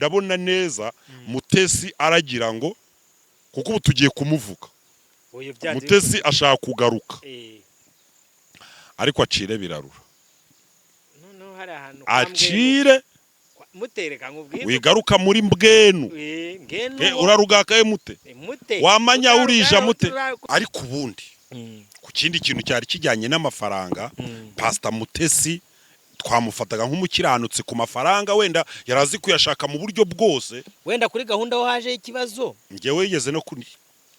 Ndabona neza Mutesi aragira ngo, kuko ubu tugiye kumuvuga. Oya, byanze. Mutesi ashaka kugaruka, ariko acire birarura. Noneho hari ahantu kwa Acire. Mutereka nkubwire. Wigaruka muri mbwenu. Ngenu. Urarugakaye mute. Mute. Wamanya urija mute. Ariko ubundi ku kindi kintu cyari kijyanye n'amafaranga, Pasita Mutesi twamufataga nk'umukiranutsi ku mafaranga, wenda yari azi kuyashaka mu buryo bwose. Wenda kuri gahunda ho hajeho ikibazo. Njyewe yigeze no kuri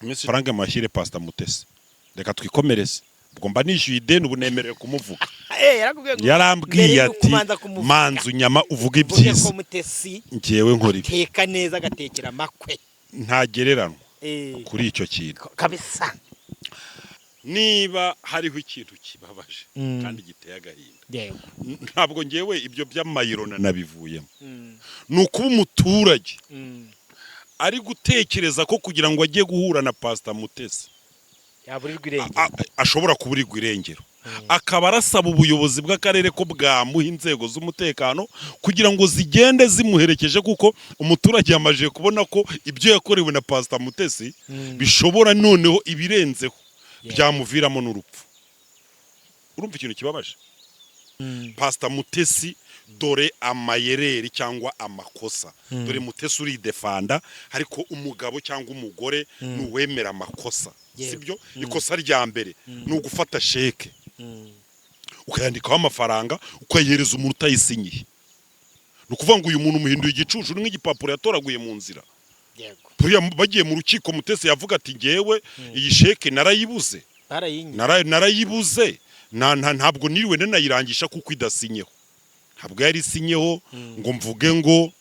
iminsi faranga mashyire Pasita Mutesi, reka twikomereze, ubwo mba nishyuye ideni, ubu nemerewe kumuvuga. Yarakubwiye ngo Yarambwiye mbere y'uko ati: umanza kumuvuga, "Manzu nyama uvuge uvuge ko ibyiza." Mutesi Njyewe nkora ibi. ateka neza, agatekera amakwe. Ntagereranwa kuri icyo kintu. Kabisa. Niba hariho ikintu kibabaje kandi giteye agahinda, ntabwo ngewe ibyo by'amayiro nabivuyemo, ni ukuba umuturage ari gutekereza ko kugira ngo ajye guhura na Pasita Mutesi yaburirwa irengero. Ashobora kuburirwa irengero, akaba arasaba ubuyobozi bw'akarere ko bwamuha inzego z'umutekano kugira ngo zigende zimuherekeje, kuko umuturage yamaze kubona ko ibyo yakorewe na Pasita Mutesi bishobora noneho ibirenzeho, byamuviramo n'urupfu. Urumva ikintu kibabaje? Pasita Mutesi, dore amayereri cyangwa amakosa. Dore Mutesi uridefanda, ariko umugabo cyangwa umugore ni uwemera amakosa, sibyo? Ikosa rya mbere ni ugufata sheke, ukayandikaho amafaranga, ukayihereza umuntu utayisinyiye. Ni ukuvuga ngo uyu muntu umuhinduye igicucu, ni nk'igipapuro yatoraguye mu nzira. Buriya bagiye mu rukiko, Mutesi yavuga ati: "Ngewe iyi sheke narayibuze." Barayinye. Narayibuze, ntabwo niriwe nanayirangisha kuko idasinyeho, ntabwo yari isinyeho ngo mvuge ngo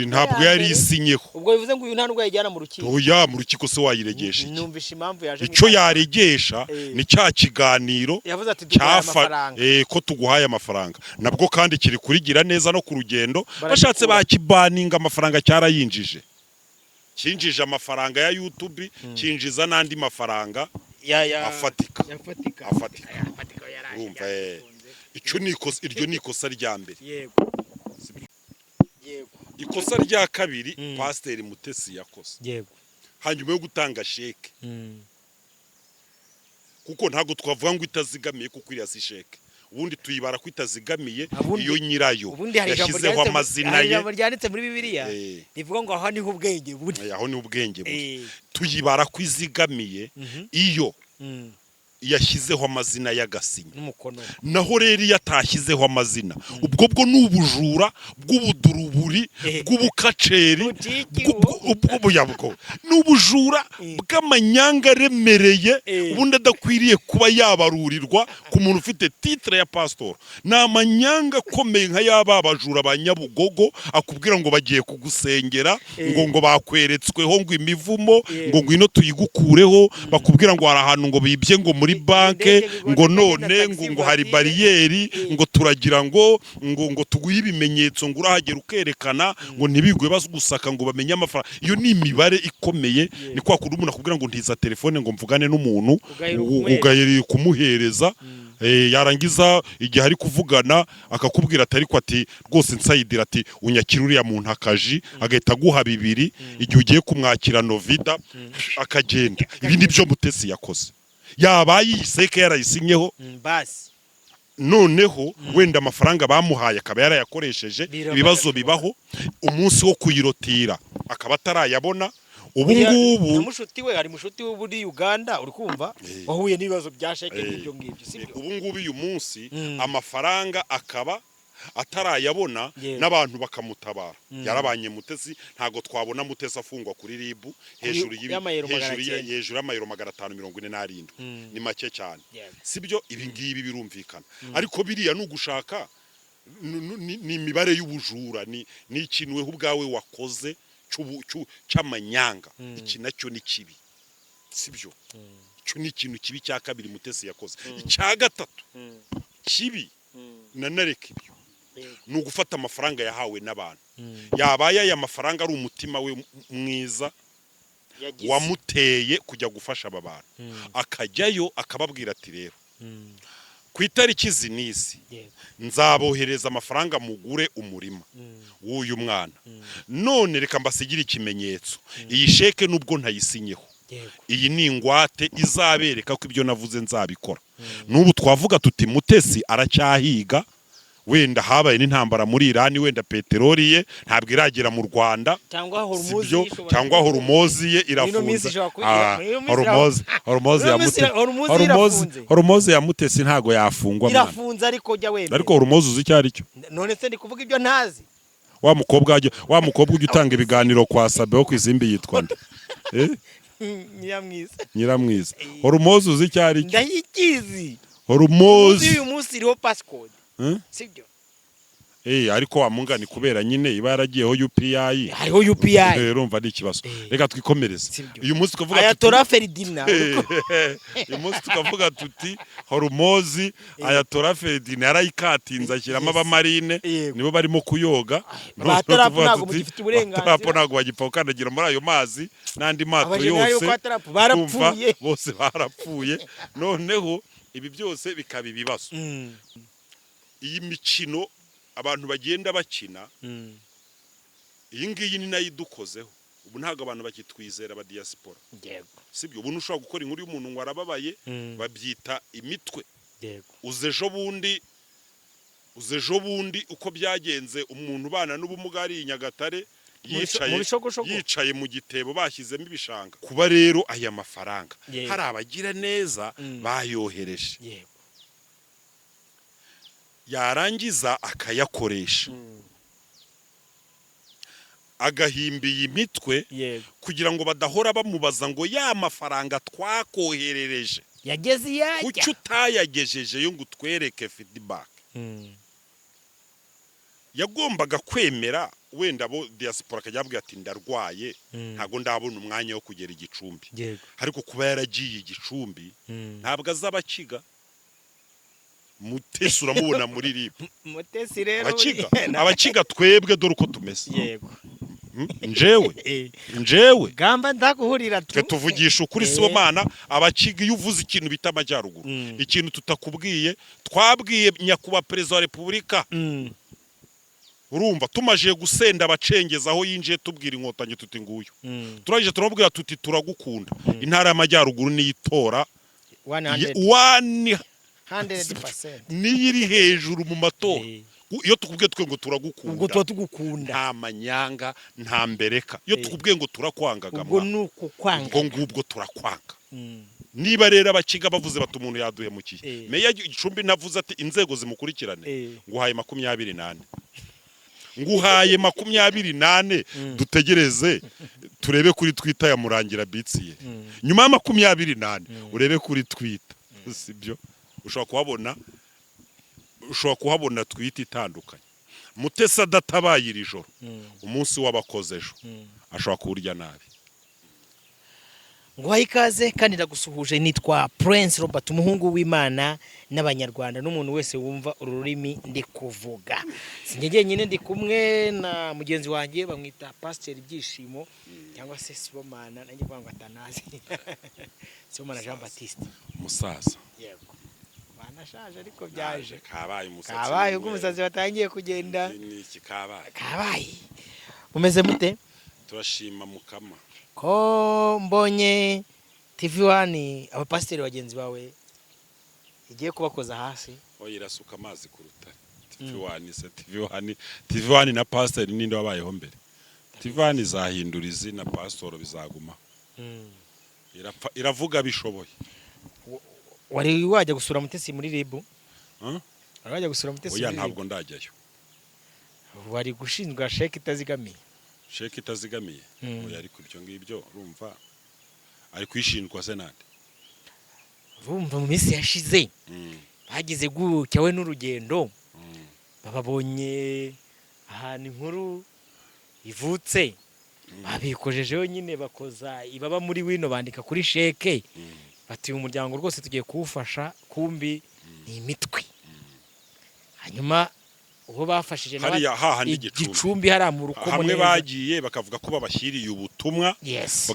ntabwo yari isinyeho. Ubwo bivuze ngo uyu nta nubwo yayijyana mu rukiko. Oya, mu rukiko se wayiregesha iki? Numvishe impamvu yaje mu Icyo itangazo. yaregesha ni cya kiganiro Yavuze ati: "Duhaye cyafa amafaranga." Ko tuguhaye amafaranga, nabwo kandi kiri kurigira neza no ku rugendo. Baragikura. Bashatse bakibaninga, amafaranga cyarayinjije, cyinjije amafaranga ya YouTube, cyinjiza n'andi mafaranga afatika. Yafatika. Afatika. Afatika yaraje. Urumva, Byakunze. icyo ni ikosa, iryo ni ikosa rya mbere. Yego. Ikosa rya kabiri Pasiteri Mutesi yakoze hanyuma yo gutanga sheke, kuko ntabwo twavuga ngo itazigamiye, kuko iriya si sheke, ubundi tuyibara ko itazigamiye iyo nyirayo Ubundi hari ijambo yashyizeho amazina hari ye. ijambo ryanditse muri Bibiliya rivuga ngo aho niho ubwenge buri. Aho ni ubwenge buri. Tuyibara ko izigamiye iyo yashyizeho amazina y'agasinya n'umukono. Naho rero iyo atashyizeho amazina, ubwo bwo ni ubujura bw'ubuduruburi, bw'ubukaceri. Butiki. Bwo ni ubujura bw'amanyanga aremereye, ubundi adakwiriye kuba yabarurirwa ku muntu ufite titre ya pasitori. Ni amanyanga akomeye nka y'aba bajura ba Nyabugogo akubwira ngo bagiye kugusengera, ngo bakweretsweho ngo imivumo, ngo ngwino tuyigukureho, bakubwira ngo hari ahantu ngo bibye ngo muri banke, Indege ngo ngo none taxi ngo hari voiture. bariyeri, ngo turagira ngo tuguhe ibimenyetso, ngo urahagera ukerekana, ngo ntibigwe bagusaka ngo bamenye amafaranga. Iyo ni imibare ikomeye. Ni kwa kundi umuntu akubwira ngo ntiza telefone ngo mvugane n'umuntu, Ugahera kumuhereza. Ugahera kumuhereza. Yarangiza igihe ari kuvugana akakubwira ati: "Ariko," ati, "rwose nsayidira," ati, "unyakira uriya muntu akaji," agahita aguha bibiri. Igihe ugiye kumwakira, novida akagenda. Ibi ni byo Mutesi yakoze. Yabaye iyi sheke yarayisinyeho, Basi. noneho wenda amafaranga bamuhaye akaba yarayakoresheje. Biraba Ibibazo bibaho, umunsi wo kuyirotira akaba atarayabona ubu Buriya ngubu. Na mushuti we, hari mushuti we uri Uganda, uri kumva, wahuye n'ibibazo bya sheke nk'ibyo ngibyo, sibyo? Ubu ngubu uyu munsi amafaranga akaba atarayabona, n'abantu bakamutabara. Yarabanye Mutesi, ntabwo twabona Mutesi afungwa kuri RIB hejuru y'amayero magana hejuru cyenda. Hejuru y'amayero 547, ni make cyane. Sibyo? Ibi ngibi birumvikana, ariko biriya ni ugushaka ni imibare y'ubujura, ni ikintu weho ubwawe wakoze cy'amanyanga. Iki nacyo ni kibi, sibyo? Icyo ni ikintu kibi cya kabiri Mutesi yakoze. Icya gatatu kibi, nanareka ibyo, ni ugufata amafaranga yahawe n'abantu. Yabaye aya mafaranga ari umutima we mwiza Yagize. wamuteye kujya gufasha aba bantu, akajyayo akababwira ati: "Rero Ku itariki izi n'izi nzabohereza amafaranga mugure umurima w'uyu mwana. None reka mbasigire ikimenyetso, iyi sheke nubwo ntayisinyeho, iyi ni ingwate izabereka ko ibyo navuze nzabikora. N'ubu twavuga tuti Mutesi aracyahiga, wenda habaye n'intambara muri Irani, wenda peteroli ye ntabwo iragera mu Rwanda. Cyangwa Hormuzi Sibyo? ishobora Cyangwa kuba- Hormozi ye Muri ino minsi irafunze. ishobora kuba- muri ino minsi Hormozi, Hormozi muri ya ino minsi Mutesi, Hormozi Hormozi, irafunze. Hormozi ya Mutesi ntago yafungwa, mwana. Irafunze, ariko jya wemera. Ariko Hormozi uzi icyo ari cyo? None se ndi kuvuga ibyo ntazi? Wa mukobwa ujya utanga ibiganiro kwa Sabe wo ku Isimbi yitwa nde? Eh? Nyiramwiza. Nyiramwiza. Hormozi uzi icyo ari cyo? Ndayikizi. Hormozi. Uyu munsi iriho passcode. Eh? Sibyo? Eh, ariko wa mungani, kubera nyine iba yaragiyeho UPI. Hariho UPI. Eh, urumva ni ikibazo. Reka twikomereze. Sibyo. Uyu munsi tukavuga tuti Ayatollah Ferdinand. Uyu munsi tukavuga tuti Hormozi, Ayatollah Ferdinand yarayikatinze, ashyiramo abamarine, nibo barimo kuyoga. Ba Noneho Trump tuvuga ntabwo tuti, mugifite uburenganzira. ba Trump ntabwo bagipfa gukandagira muri ayo mazi n'andi mato Abajenerali bo yose. kwa Trump barapfuye. Urumva, bose barapfuye. Noneho ibi byose bikaba ibibazo. Iyi mikino abantu bagenda bakina, iyi ngiyi ni nayo idukozeho. Ubu ntabwo abantu bakitwizera, aba diaspora. Sibyo? Ubu ntushobora gukora inkuru y'umuntu ngo arababaye, babyita imitwe. Uze ejo bundi uko byagenze umuntu ubana n'ubumuga ari i Nyagatare, yicaye Mu Bishogoshogo. yicaye mu gitebo bashyizemo ibishanga. Kuba rero aya mafaranga hari abagira neza bayohereje, yarangiza akayakoresha, agahimba iyi mitwe kugira ngo badahora bamubaza ngo ya mafaranga twakoherereje yageze iyajya. Kuki utayagejejeyo ngo utwereke feedback? Yagombaga kwemera wenda abo diaspora akajya ababwira ati ndarwaye, ntabwo ndabona umwanya wo kugera i Gicumbi. Ariko kuba yaragiye i Gicumbi, ntabwo azaba akiga. Mutesi uramubona muri RIB. Mutesi rero Abakiga, abakiga twebwe dore uko tumeze. Njewe njewe Gamba ndaguhurira tu. Twe tuvugisha ukuri. Sibo mana, abakiga iyo uvuze ikintu bita amajyaruguru, ikintu tutakubwiye, twabwiye nyakubahwa Perezida wa Repubulika. Urumva, tumaje gusenda abacengeza aho yinjiye, tubwira Inkotanyi tuti nguyu. Turangije turamubwira tuti turagukunda, Intara y'Amajyaruguru niyo itora 100 one 100%. Niyo iri hejuru mu matora. Iyo tukubwiye twe ngo turagukunda, Ubwo tuba tugukunda. nta manyanga, nta mbereka. Iyo tukubwiye ngo turakwangaga, Ubwo mwa, ni ukukwanga. Ubwo ngubwo turakwanga. Niba rero abakiga bavuze bati umuntu yaduhemukiye, meya Gicumbi navuze ati inzego zimukurikirane, nguhaye 24, nguhaye 24, dutegereze turebe kuri Twitter ya Murangira Bitsiye. Nyuma ya 24 urebe kuri Twitter, sibyo? Ushobora kuhabona tweet itandukanye. Mutesi adatabaye iri joro, umunsi w'abakoze ejo ashobora kuwurya nabi. Nguhaye ikaze kandi ndagusuhuje. Nitwa Prince Robert, umuhungu w'Imana n'Abanyarwanda n'umuntu wese wumva uru rurimi ndi kuvuga. Sinjye jyenyine, ndi kumwe na mugenzi wanjye bamwita Pasiteri Byishimo cyangwa se Sibomana, nanjye kuvuga ngo atanazi, Sibomana Jean Baptiste. Umusaza. Yego, banashaje ariko byaje. Kabaye umusatsi Kabaye ubwo n'umweru. Umusazi watangiye kugenda. Ni iki kabaye? Kabaye. Mumeze mute? Turashima Mukama. Ko mbonye TV One abapasiteri bagenzi bawe igiye kubakoza hasi? Oya, irasuka amazi ku rutare. TV One se, TV One, TV One na pasiteri ninde wabayeho mbere? TV One izahindura izina, pasitoro bizaguma. Irapfa iravuga bishoboye. Wari wajya gusura Mutesi muri RIB? Huh? Wari wajya gusura Mutesi Oya. muri Ntabwo RIB? ndajyayo. Wari gushinjwa sheke itazigamiye. Sheke itazigamiye? Oya, ariko ibyo ngibyo urumva ari kwishinjwa se nande? Urumva mu minsi yashize bagize gutya we n'urugendo, bababonye ahantu inkuru ivutse, babikojejeho nyine, bakoza ibaba muri wino, bandika kuri sheke bati uyu muryango rwose tugiye kuwufasha, kumbi ni imitwe. Hanyuma uwo bafashije nawe Hariya hahandi Gicumbi. Gicumbi hariya mu Rukomo Hamwe neza. bagiye bakavuga ko babashyiriye ubutumwa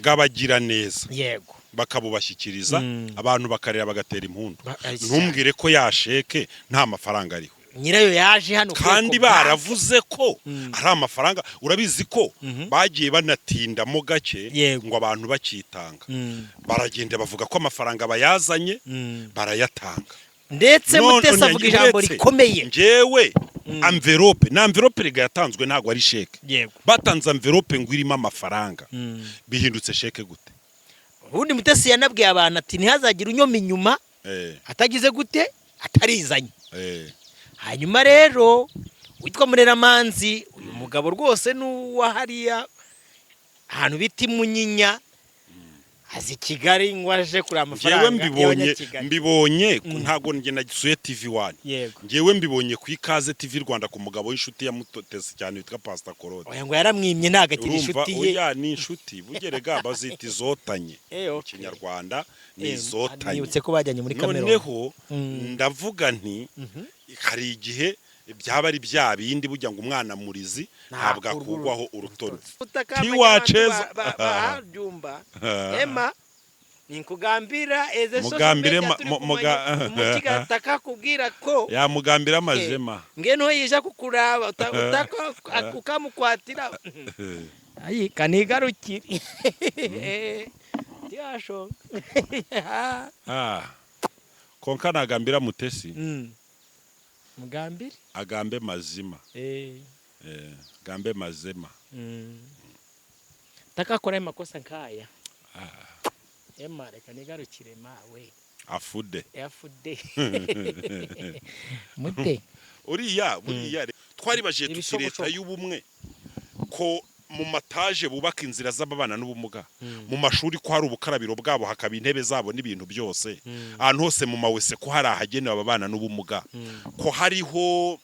bw'abagira neza. Yego. Bakabubashyikiriza, abantu bakarira, bagatera impundu. Ntumbwire ko ya sheke nta mafaranga ariho. Nyirayo yaje hano kuri Kandi Ecobank. baravuze ko ari amafaranga. Urabizi ko bagiye banatindamo gake ngo abantu bakitanga, baragenda bavuga ko amafaranga bayazanye, barayatanga. Ndetse None Mutesi avuga ijambo uretse rikomeye. Njyewe enveloppe na enveloppe rega yatanzwe, ntabwo ari sheke. Batanze enveloppe ngo irimo amafaranga, bihindutse sheke gute? Ubundi Mutesi yanabwiye abantu ati: "Ntihazagire unyoma inyuma atagize gute, atarizanye." Hanyuma rero witwa Mureramanzi, uyu mugabo rwose ni uwa hariya ahantu bita Imunyinya, azi Kigali, ngo aje kureba Njyewe amafaranga mbibonye y'Abanyakigali. Mbibonye ntabwo njye nagisuye TV One. Njyewe mbibonye ku Ikaze TV Rwanda, ku mugabo w'inshuti ya Mutesi cyane witwa Pastor Korode. Oya, ngo yaramwimye, ntabwo akiri Urumva? inshuti ye. Oya, ni inshuti bugerega bazita izotanye Eh, mu Kinyarwanda ni izotanye. Nibutse ko bajyanye muri Cameroon. Noneho ndavuga nti hari igihe byaba ari bya bindi bujya ngo umwana murizi ntabwo akugwaho urutoni. Tiwacheza. Bahabyumba ema ninkugambira eze social Mugambire media turi kumanya, umukigataka kubwira ko Yamugambira amajema. Ngeno yija kukuraba ukamukwatira ayi kanigarukire tiyashonga. Ah. Konka nagambira Mutesi Mugambire. Agambe mazima. Gambe mazima. Takakora makosa nkaya ema, reka nigarukire mawe. Afude. Afude mute. Uriya buriya twaribajije tuti leta Ibishoboshoko. y'ubumwe, ko mu mataje bubaka inzira z'ababana n'ubumuga, mu mashuri ko hari ubukarabiro bwabo, hakaba intebe zabo n'ibintu byose, ahantu hose mu mawese ko hari ahagenewe ababana n'ubumuga, ko hariho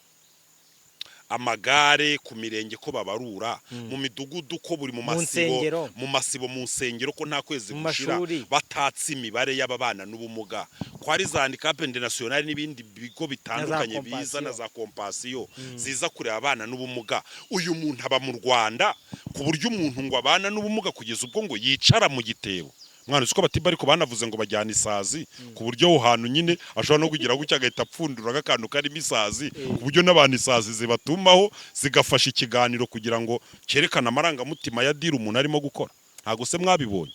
amagare ku mirenge, ko babarura mu midugudu, ko buri mu Mu masibo, nsengero. mu masibo, mu nsengero, ko nta kwezi Mu gushira mashuri. batatse imibare y'ababana n'ubumuga, ko hari za Handicap International n'ibindi bigo bitandukanye biza na Compassion. za Compassion ziza kureba abana n'ubumuga. Uyu muntu aba mu Rwanda ku buryo umuntu ngo abana n'ubumuga kugeza ubwo ngo yicara mu gitebo? Mwana, uzi ko batiba, ariko banavuze ngo bajyana isazi, ku buryo aho hantu nyine ashobora no kugira gutya agahita apfundura akantu karimo isazi, ku buryo n'abantu isazi zibatumaho zigafasha ikiganiro kugira ngo cyerekane amarangamutima ya diri umuntu arimo gukora. Ntabwo se mwabibonye?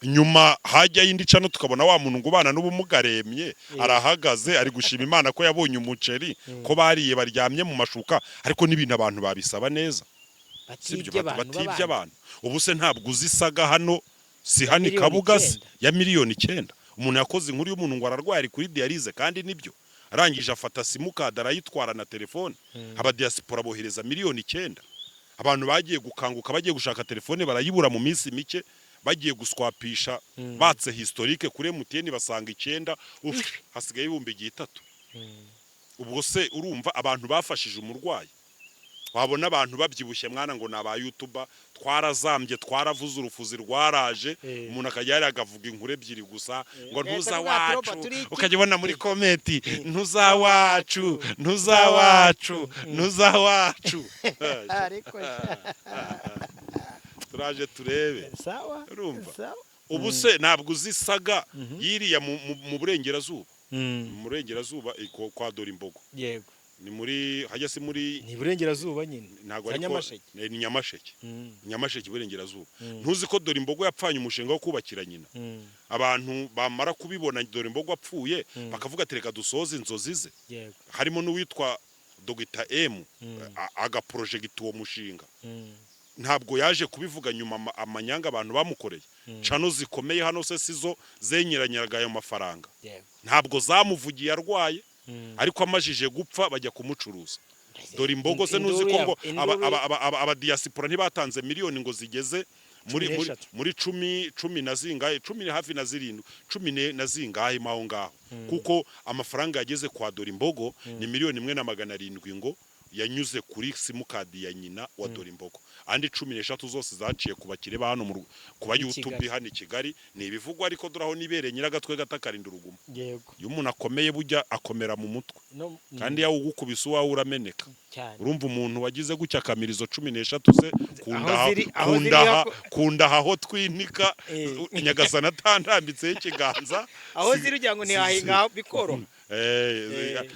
Nyuma hajya indi cano, tukabona wa muntu ngo ubana n'ubumuga aremye, arahagaze, ari gushima Imana ko yabonye umuceri, ko bariye, baryamye mu mashuka. Ariko n'ibintu abantu babisaba neza, sibyo? Batibye abantu. Batibye b'abandi. Abantu ubu se ntabwo uzi isaga hano, si hano i Miliyoni Kabuga se? 9. Ya miliyoni 9. Umuntu yakoze inkuru y'umuntu ngo ararwaye, ari kuri dialyse, kandi nibyo, arangije afata simukadi arayitwara na telefone. Abadiyasipora bohereza miliyoni 9. Abantu bagiye gukanguka, bagiye gushaka telefone barayibura. Mu minsi mike bagiye guswapisha, batse historique kuri MTN, basanga 9, uf, hasigaye 3000. Ubwo se urumva abantu bafashije umurwayi? Wabona abantu babyibushye mwana ngo ni aba YouTuber, twarazambye, twaravuze, urufuzi rwaraje. Umuntu akajya hariya akavuga inkuru ebyiri gusa ngo ntuza Leta bwa wacu. Robert, turi iki? Ukajya ubona muri comment: "Ntuza wacu, ntuza wacu, ntuza wacu." Ariko Turaje turebe. Sawa. Urumva? Sawa. Ubu se ntabwo uzi saga yiriya mu burengerazuba, mu burengerazuba, kwa Dore Imbogo? Yego. Ni muri hajya, si muri Ni iburengerazuba nyine. Ntabwo Za ariko Nyamasheke. Ni Nyamasheke. Nyamasheke iburengerazuba. Ntuzi ko Dore Imbogo yapfanye umushinga wo kubakira nyina? Abantu bamara kubibona Dore Imbogo apfuye, bakavuga ati: "Reka dusoze inzozi ze." Harimo n'uwitwa Dogita M, agaporojegita uwo mushinga. Ntabwo yaje kubivuga nyuma amanyanga abantu bamukoreye. Cano zikomeye hano se sizo zenyeranyeraga ayo mafaranga? Ntabwo zamuvugiye arwaye, ariko amajije gupfa bajya kumucuruza. Dore Imbogo se ntuzi ko ngo abadiyasipora ntibatanze miliyoni ngo zigeze muri Cumi muri, n'eshatu. muri cumi, cumi na zingahe, cumi hafi na zirindwi, cumi na zingahe mo aho ngaho, kuko amafaranga yageze kwa Dore Imbogo ni 1,700,000 ngo. Yanyuze kuri simukadi ya nyina wa Dorimbogo, andi 13 zose zaciye ku bakire ba hano ku ba I YouTube Kigali. hano i Kigali. Ni ibivugwa, ariko dore aho nibereye nyiragatwe gatakarinda uruguma. Iyo umuntu akomeye, bujya akomera mu mutwe. No, Kandi iyo awugukubise uwawe urameneka. Cyane. Urumva umuntu wagize gutya akamira izo 13 se kundaha Aho ziri kundaha kundaha aho twinika. Nyagasana atandambitseho ikiganza. Aho ziri ugira ngo ntihahinga bikoroha.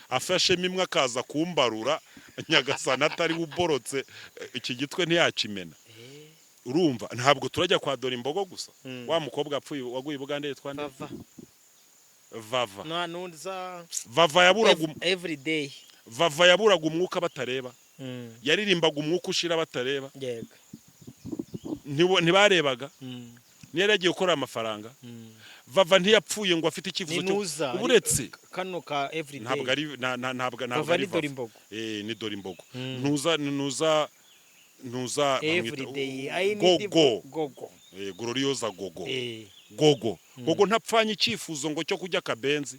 Afashemo imwe akaza kumbarura, Nyagasana atari uborotse, iki gitwe ntiyakimena. Urumva ntabwo turajya kwa Dorimbogo gusa. Wa mukobwa apfuye waguye i Bugande yitwa nde? Vava. Vava. Nta nuza. Vava yaburaga Every day. Vava yaburaga umwuka batareba, yaririmbaga umwuka ushira batareba. Ntibarebaga. Niyo yari yagiye gukora amafaranga. Vava ntiyapfuye ngo afite icyifuzo Ni cyo nuza uretse kano ka every day. Ntabwo ari ntabwo Vava ari ni Vava. Dorimbogo. Ni Dorimbogo. Ntuza Every day I need. Gogo. Gogo. Gloriosa Gogo. Gogo, Gogo ntapfanye icyifuzo ngo cyo kurya akabenzi.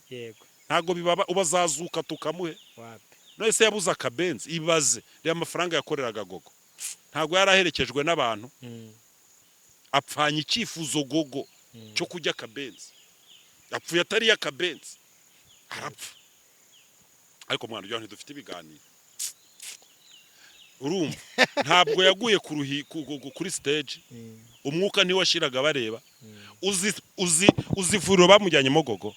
Ntabwo bibaba ubazazuka tukamuhe. Wapi. None se yabuze akabenzi? Ibaze reba amafaranga yakoreraga Gogo, ntabwo yari aherekejwe n'abantu. Apfanye icyifuzo Gogo cyo kurya akabenzi, apfuye atariye akabenzi, arapfa. Ariko mwana ujya ntidufite ibiganiro. Urumva ntabwo yaguye ku ruhi kuri stage, umwuka ntiwashiraga bareba. Uzi ivuriro bamujyanyemo Gogo?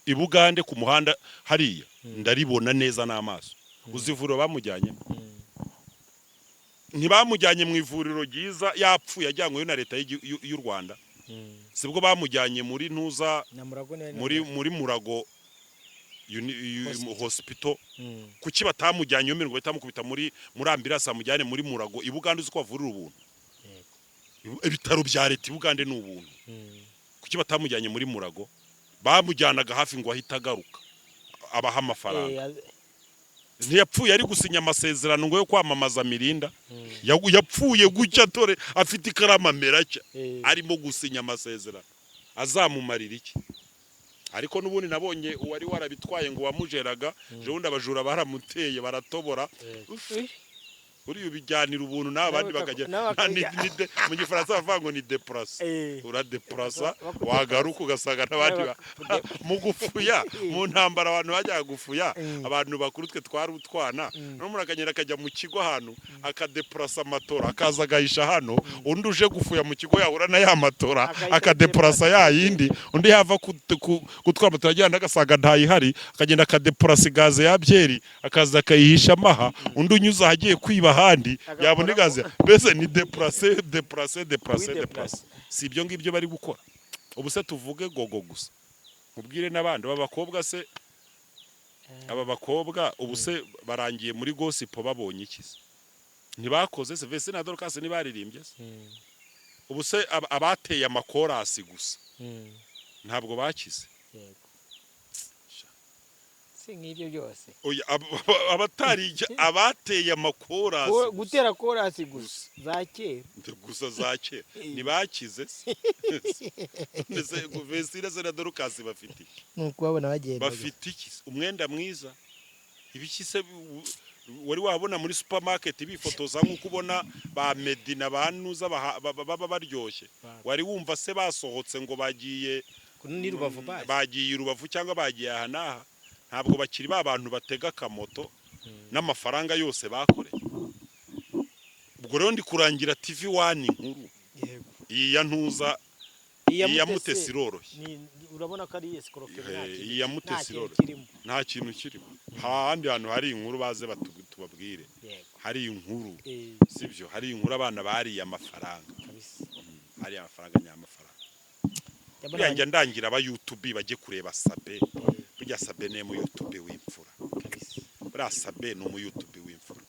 I Bugande ku muhanda hariya, ndaribona neza n'amaso. Uzi ivuriro bamujyanyemo? Ntibamujyanye mu ivuriro ryiza, yapfuye ajyanyweyo na leta y'u Rwanda. Sibwo bamujyanye muri ntuza Na Murago niyo. Muri Murago Hospital. Kuki batamujyanye iyo mirongo batamukubita muri ambulance, bamujyane muri Murago i Bugande? Uzi ko bavurira ubuntu? Ibitaro bya leta i Bugande ni ubuntu. Kuki batamujyanye muri Murago? Bamujyanaga hafi ngo ahite agaruka abaha amafaranga. Ntiyapfuye ari gusinya amasezerano ngo yo kwamamaza Mirinda. Yapfuye gutya, dore afite ikaramu amera atya, arimo gusinya amasezerano azamumarira iki? Ariko n'ubundi nabonye uwari warabitwaye ngo wamujeraga ejo bundi abajura baramuteye baratobora. Uf, uriya ubijyanira ubuntu n'abandi Nawe bakajya nawe mu Gifaransa bavuga ngo ni déplacer. Uradepurasa, wagaruka ugasanga n'abandi mu gufuya mu ntambara, abantu bajyaga gufuya. Abantu bakuru twe twari utwana, n'umuntu akagenda akajya mu kigo ahantu akadepurasa amatora, akaza agahisha hano. Undi uje gufuya mu kigo yahura na ya matora, Akahita akadepurasa ya yindi. Undi yava gutwara amatora agenda agasanga ntayihari, akagenda akadepurasa igaze ya byeri, akaza akayihisha amaha. Undi unyuze ahagiye kwiba ahandi yabona igaze. Mbese ni déplacer, déplacer, déplacer, Wideplase. déplacer. Si ibyo ngibyo bari gukora ubu se? Tuvuge Gogo gusa, nkubwire n'abandi aba bakobwa se? Aba bakobwa ubu se barangiye muri gossip, babonye iki se? Ntibakoze se? Vestine na Dorcas ntibaririmbye se? Ubu se abateye amakorasi gusa ntabwo bakize? Yego, si nk'ibyo byose. Oya, abatari abateye amakorasi gusa. Gutera korasi gusa za kera. Gusa za kera ntibakize se? None se Vestine se na Dorcas bafite iki? Ni ukubabona bagenda. Bafite iki se? Umwenda mwiza, ibiki se? Wari wabona muri supermarket bifotoza nk'uko ubona ba Medina ba Nuza baba baryoshye? Wari wumva se basohotse ngo bagiye Kuno ni Rubavu basi. Bagiye i Rubavu cyangwa bagiye aha n'aha? Ntabwo bakiri ba bantu batega akamoto n'amafaranga yose bakoreye. Ubwo rero ndi kurangira TV One inkuru. Iyi ya ntuza, iyi ya Mutesi iroroshye. Urabona ko ari escroquerie, nta kintu Iyi ya nta Mutesi kintu iroroshye. kirimo. Nta kintu kirimo. Hahandi hantu hari inkuru baze tubabwire. Hari inkuru, sibyo? Hari inkuru, abana bariye amafaranga. Kabisa. Hariye amafaranga nyamafaranga. Ndabona Buriya njya ndangira aba YouTube bajye kureba Sabe. Burya Sabe ni mu YouTube w'imfura. Kabisa. Buriya Sabe ni umu YouTube w'imfura.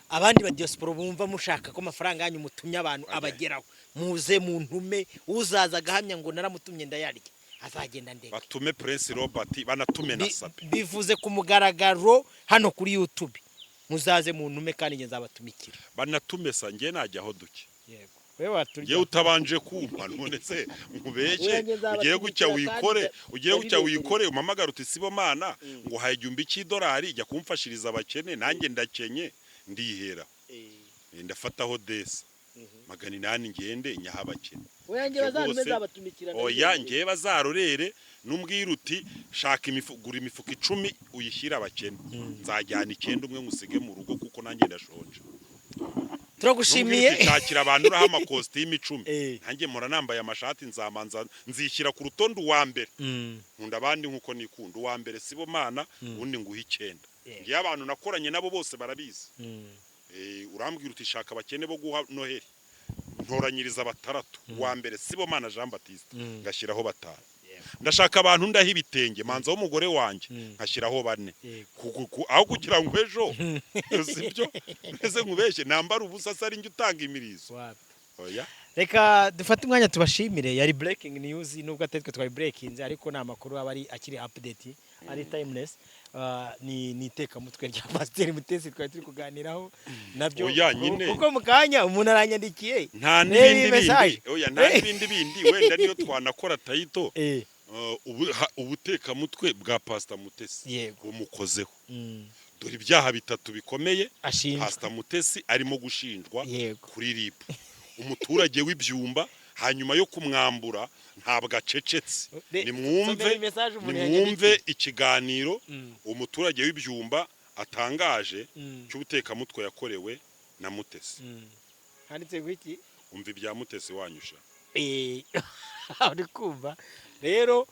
Abandi ba diaspora bumva mushaka ko amafaranga yanyu mutumye abantu abageraho, muze muntume. Uzaza agahamya ngo naramutumye ndayarya, azagenda ndeka. Batume Prince Robert, banatume na Sabe. Bivuze ku mugaragaro hano kuri YouTube, muzaze muntume kandi njye nzabatumikira. Banatume sa njye najyaho duke. Yego. We waturya. Yewe, utabanje kumpa, none se nkubeshye? Oya, njye nzabatumikira Ugiye gutya kandi wikore, ugiye gutya ndabibemerera. wikore, umpamagara uti: "Sibomana, ngo uhaye 1000 cy'idolari, jya kumfashiriza abakene, nanjye ndakenye," ndihera. Ndafataho desa 800, ngende nyaha abakene. Oya, njye Ibyo bazantume, nzabatumikira, Oya, ndabibemerera. ngewe bazarorere. Numbwira uti: "Shaka imifu, gura imifuka 10 uyishyire abakene," nzajyana icyenda, umwe nkusige mu rugo kuko nanjye ndashonje. Turagushimiye. Numbwira uti: "Shakira abantu uraho amakositimu 10," nanjye mpora nambaye amashati, nzamanza nzishyira ku rutonde uwa mbere. Nkunda abandi nkuko nikunda. Uwa mbere Sibomana, ubundi nguha icyenda. Ngewe abantu nakoranye nabo bose barabizi. Urambwira uti: "Shaka abakene bo guha Noheli," ntoranyiriza batandatu, uwa mbere Sibomana Jean Baptiste, ngashyiraho batanu. Ndashaka abantu ndaha ibitenge, manza w'umugore wanjye, nkashyiraho bane. Aho kugira ngo ejo, sibyo, mbese nkubeshye nambara ubusa se ari njye utanga imirizo? Wapi. Oya. Reka dufate umwanya tubashimire. Yari breaking news, nubwo atari twe twabibreakinze, ariko ni amakuru aba ari akiri update, ari timeless. Ni itekamutwe rya Pasiteri Mutesi twari turi kuganiraho nabyo. Oya, nyine. Kuko mu kanya umuntu aranyandikiye. Nta Reba n'ibindi iyi message. bindi, oya, nta n'ibindi bindi. Wenda niyo twanakora title ubutekamutwe bwa Pasita Mutesi bumukozeho. Dore ibyaha bitatu bikomeye ashinjwa. Pasita Mutesi arimo gushinjwa kuri RIB. Umuturage w'ibyumba, hanyuma yo kumwambura, ntabwo acecetse. Nimwumve. Somera iyi message umuntu Nimwumve yanyandikiye. ikiganiro umuturage w'ibyumba atangaje cy'ubutekamutwe yakorewe na Mutesi. Handitse ngo iki? Umva ibya Mutesi wanyusha. Uri kumva rero,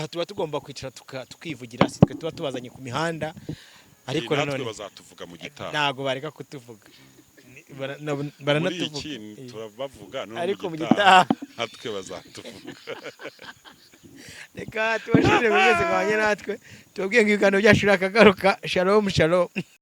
tuba tugomba kwicara tukivugira, si twe tuba tubazanye ku mihanda, ariko Natwe nanone bazatuvuga mu gitaha. Ntabwo bareka kutuvuga. Muri Baranatuvuga. iki turabavuga no Ariko mu mu gitaha gitaha. natwe bazatuvuga. Reka tubashimire buri wese mwabanye natwe, tubabwiye ngo ibiganiro byacu birakagaruka. Shalom, shalom.